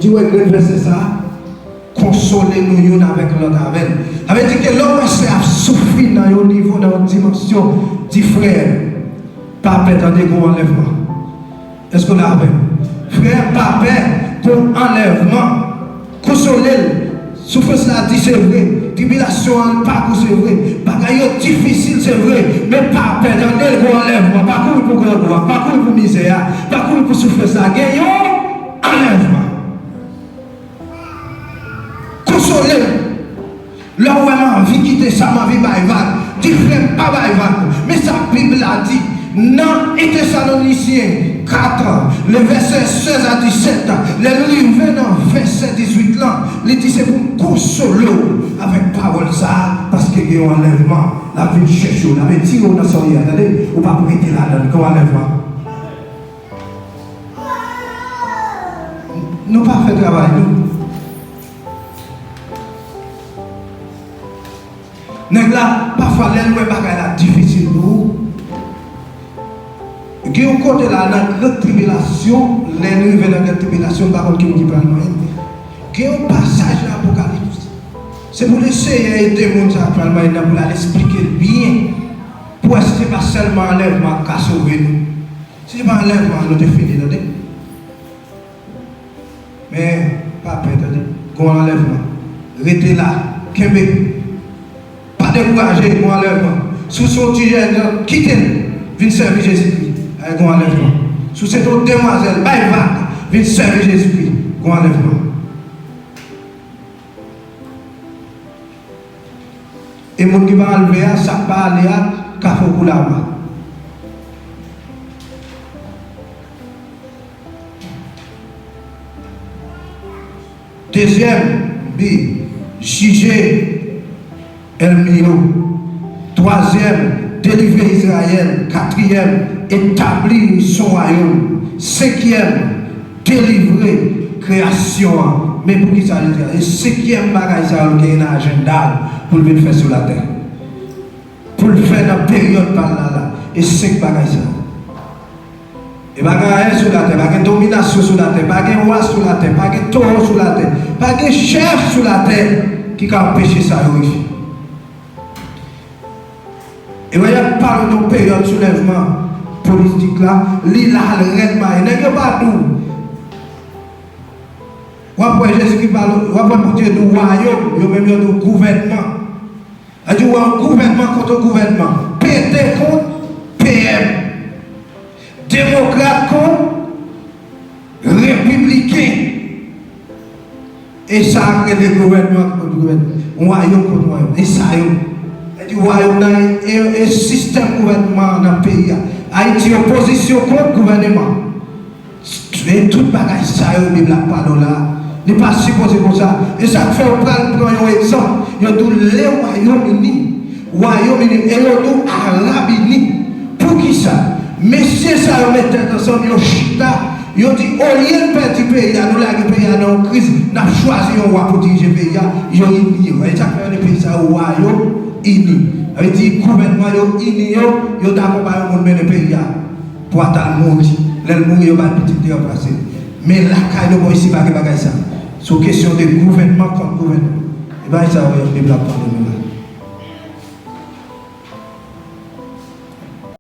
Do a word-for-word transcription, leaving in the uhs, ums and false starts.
Di wè grenn vèsè sa a, konsole nou youn avèk lòt avè l. Sa vle di ke lè w wè sè a ap soufri nan yon nivo, nan yon dimansyon, di frè, pa pè tande, gen yon anlèvman. Èske w la avè m? Frè, pa pè, gen yon anlèvman. Konsole l. Soufrans la di se vre. Tribilasyon an pa gou se vre. Bagay yo difisil se vre. Men pa pè tande, gen yon anlèvman. Pa kouri pou grangou a. Pa kouri pou mizè a. Pa kouri pou soufrans la. Gen yon anlèvman. Konsole m. Lè w wè m anvi kite sa, m anvi bay vag, di frè m pa bay vag. Men sa Bib la di nan Etesalonisyen kat, le vèsè sèz a disèt, lè l rive nan vèsè dizuit lan, li di se pou m konsole w avèk pawòl sa a, paske gen yon anlèvman, l ap vin chèche w, l ap retire w nan sa w ye a, tande, ou p ap rete ladan l, gen yon anlèvman. Nou pa fè travay nou. Nèg la, pafwa, lè l wè bagay la difisil pou ou, gen yon kote la, nan gran tribilasyon, lè n rive nan gran tribilasyon, m pa konn ki moun ki pral manyen. Gen yon pasaj nan Apokalips. Se pou Lesenyè ede moun sa k pral manyen nan pou l al esplike l byen. Pou wè si se pa sèlman anlèvman k ka sove nou. Si se pa anlèvman, nou te fini, tande. Men, pa pè, tande. Gon anlèvman. Rete la. Kenbe. Pa dekouraje, gon anlèvman. Si w se yon ti jèn, kite l. Vin sèvi Jezikri. Ay, gon anlèvman. Si w se yon demwazèl, bay vag. Vin sèvi Jezikri. Gon anlèvman. E moun ki pa al V A, sa k pa ale a, ka fè w kou laba. Dezyèm bi, jije ènmi yo. Twazyèm, delivre Izrayèl. Katriyèm, etabli son wayòm. Senkyèm, delivre kreyasyon an. Men poukisa li di sa? E senkyèm bagay sa yo genyen nan ajanda l pou l vin fè sou latè. Pou l fè nan peryòd pa l la la. E senk bagay sa yo. E pa gen anyen sou latè, pa gen dominasyon sou latè, pa gen wa sou latè, pa gen towo sou latè, pa gen chèf sou latè ki ka anpeche sa yo rive. E lè y ap pale de yon peryòd soulèvman politik la, li la l rèd maye. Nèg yo pa di w, w ap wè Jezikri pale, w ap wè Bondye di w wayòm, yo menm yo di w gouvènman. Sa di w wè yon gouvènman kont yon gouvènman. P D kont P M. Demokrat kont Repibliken. E sa k rele gouvènman kont gouvènman, wayòm kont wayòm. E sa yo. Sa di wayòm nan e, e, e sistèm gouvènman nan peyi a. Ayiti, opozisyon kont gouvènman. E tout bagay sa yo Bib la ap pale w la, li pa sipoze konsa. E sa k fè yo pral pran yon egzanp. Yo di w le wayòm ini. Wayòm ini, e yo di w Arab ini. Poukisa? Mesye sa yo met tèt ansanm, yo chita, yo di, olye n pèdi peyi a, nou lage peyi a nan yon kriz, n ap chwazi yon wa pou dirije peyi a, yo ini yo. E sa k fè yo rele peyi sa yo Wayòm Ini. Sa vle di gouvènman yo ini yo, yo dakò ba yon moun mennen peyi a pou al mouri. Lè l mouri, yo ba l pitit li ranplase l. Men lakay nou bò isi pa gen bagay sa. Se yon kesyon de gouvènman kont gouvènman. E bagay sa yo Bib la ap pale.